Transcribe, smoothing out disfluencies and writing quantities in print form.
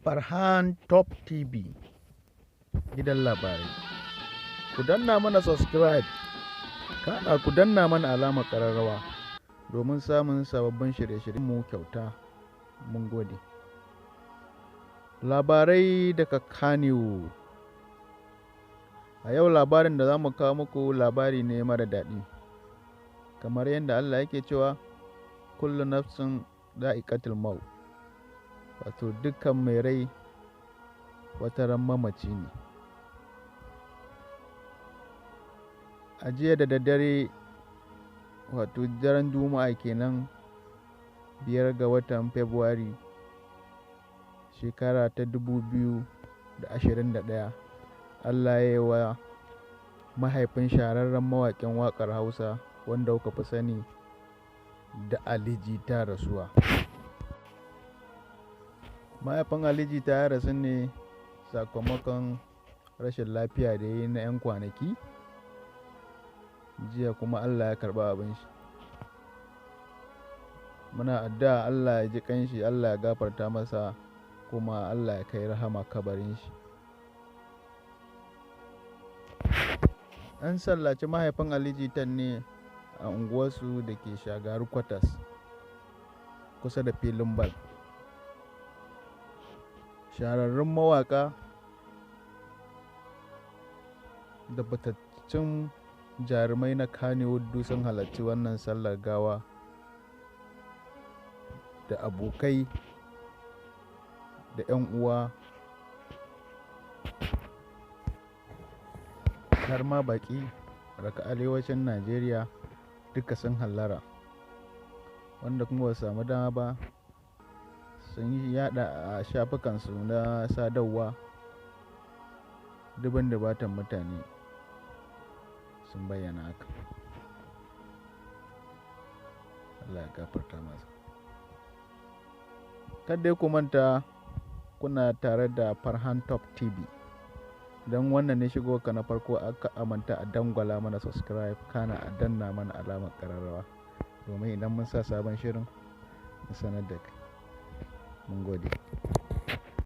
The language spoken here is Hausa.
Farhan Top TV, gidan labarai. Ku danna mana subscribe, kana ku danna mana alamar ƙararrawa domin samun sababbin shirye-shiryenmu kyauta. Mun gode. Labarai daga Kannywood. A yau labarin da za mu kawo muku labari ne mara daɗi. Kamar yadda Allah yake cewa, kullu nafsin da'iqatul maut. Wato dukkan mai rai wataran mamaci ne. A jiya da daddare, wato daren Juma'a kenan, 5 ga watan Fabrairu, shekara ta 2021, Allah ya yi wa mahaifin shahararren mawaƙin waƙar Hausa wanda kuka fi sani da Ali Jita rasuwa. Mahaifin Ali Jita ya rasu ne sakamakon rashin lafiya da ya yi na 'yan kwanaki, jiya kuma Allah ya karɓi abin shi. Muna addu'a Allah ya ji ƙanshi, Allah ya gafarta masa, kuma Allah ya kai rahama kabarin shi. An sallaci mahaifin Ali Jitan ne a unguwarsu da ke Shagaru Quarters kusa da filin bal. Shahararrun mawaƙa da fitattun jarumai na Kannywood duk sun halarci wannan sallar gawa da abokai da 'yan uwa har ma baƙi daga arewacin Najeriya duka sun hallara, wanda kuma ba su samu dama ba sun yaɗa a shafukansu na sadarwa. Dubun dubatan mutane sun bayyana haka. Allah ya gafarta masa. Kada dai ku manta kuna tare da Farhan Top TV. Don wannan ne shigowarka na farko, aka amanta a dangwala mana subscribe, kana a danna mana alamar ƙararrawa domin idan mun sa sabon shirin mu sanar da kai. Mun gode.